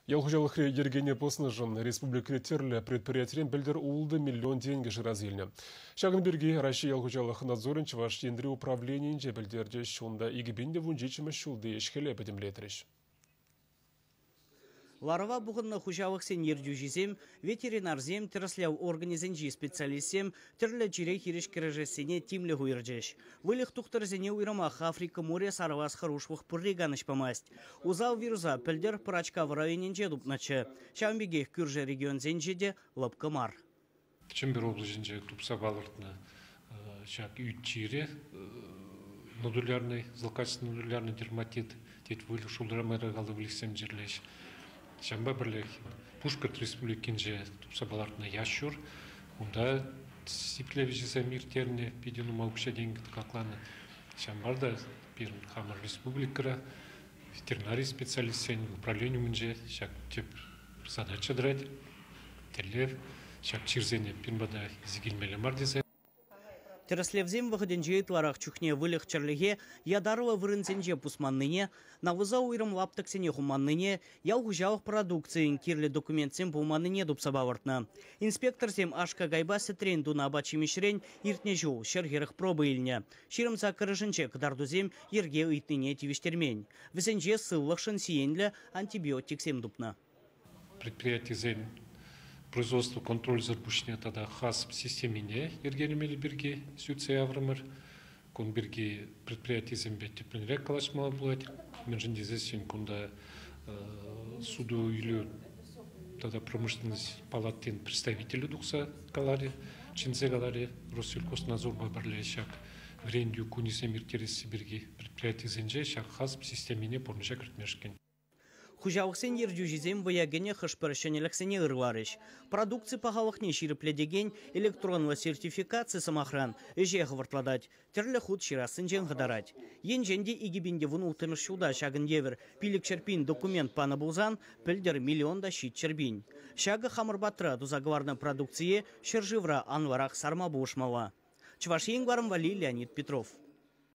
Ял хуҫалӑхри йӗркене пӑснӑшӑн республикӑри тӗрлӗ предприятирен пӗлтӗр 6 миллион тенкӗ шыраса илнӗ. Ҫакӑн пирки Раҫҫей ял хуҫалӑх надзорӗн Чӑваш Енри управленийӗнче пӗлтерчӗҫ. Унта 2017 ҫулти ӗҫ-хӗле пӗтӗмлетрӗҫ. Ларӑва пухӑннӑ хуҫалӑхсен ертӳҫисем, ветеринарсем, тӗрӗслев органӗсенчи специалистсем тӗрлӗ чире хирӗҫ кӗрешессине тимлӗх уйӑрчӗҫ. Выльӑх тухтӑрӗсене уйрӑмах Африка мурӗ сарӑлас хӑрушлӑх пурри канӑҫ памасть. Усал вируса пӗлтӗр Пӑрачкав районӗнче тупнӑччӗ. Ҫавӑн пекех кӳршӗ регионсенче те лӑпкӑ мар. Чӗмпӗр облаҫӗнче тупса палӑртнӑ ҫак ӳт чирӗ нодулярный, злокачественный нодулярный дерматит тет выльӑх шултра мӑйракаллӑ выльӑхсем чирлеҫ. Ҫавӑнпа пӗрлех Пушкӑрт Республикинче тупса палӑртнӑ ящур. Унта сиплев ӗҫӗсем ирттернӗ, питӗ нумай укҫа-тенкӗ тӑкакланӑ. Ҫавӑнпа та пирӗн хамӑр республикӑра ветеринари специалистсен управлени умӗнче ҫак тӗп задача тӑрать. Тӗллев ҫак чирсене пирӗн пата илсе килмелле мар тесе. Тӗрӗслевсем вӑхӑтӗнче ытларах чухне выльӑх-чӗрлӗхе ятарлӑ вырӑнсенче пусманнине, навуса уйрӑм лаптӑксене хуманнине, ял хуҫалӑх продукцийӗн кирлӗ документсем пулманнине тупса палӑртнӑ. Инспекторсем аш-какайпа сӗтрен тунӑ апат-ҫимӗҫрен иртнӗ ҫул 140 проба илнӗ. 28-шӗнче кӑтартусем йӗрке ыйтнине тивӗҫтермен. Вӗсенче сывлӑхшӑн сиенлӗ антибиотиксем тупнӑ. Предприятисен производство контрольсӗр пуҫне тата ХАСП системине йӗркелемелли пирки сӳтсе яврӑмӑр. Кун пирки предприятисемпе тӗплӗнрех калаҫмалла пулать. Мӗншӗн тесессӗн кунта суту-илӳ тата промышленность палатин представителӗ тухса каларӗ, чӗнсе каларӗ Россельхознадзорпа пӗрле ҫак вӗрентӳ кунӗсем ирттересси пирки предприятисенче ҫак ХАСП системине пурнӑҫа кӗртмешкӗн. Хуҫалӑхсен ертӳҫисем вӑя кӗнӗ хӑш-пӗр ҫӗнӗлӗхсене ырларӗҫ. Продукци пахалӑхне ҫирӗплетекен электронлӑ сертификаци, сӑмахран, ӗҫе хӑвӑртлатать, тӗрлӗ хут ҫырассинчен хӑтарать. Енчен те 2016 ҫулта ҫакӑн евӗр 500 пин документ панӑ пулсан, пӗлтӗр миллион та 700 пин. Ҫакӑ хамӑр патра туса кӑларнӑ продукцие ҫӗршывра анлӑрах сарма пулӑшмалла. Чӑваш Ен кӑларӑм валли Леонид Петров.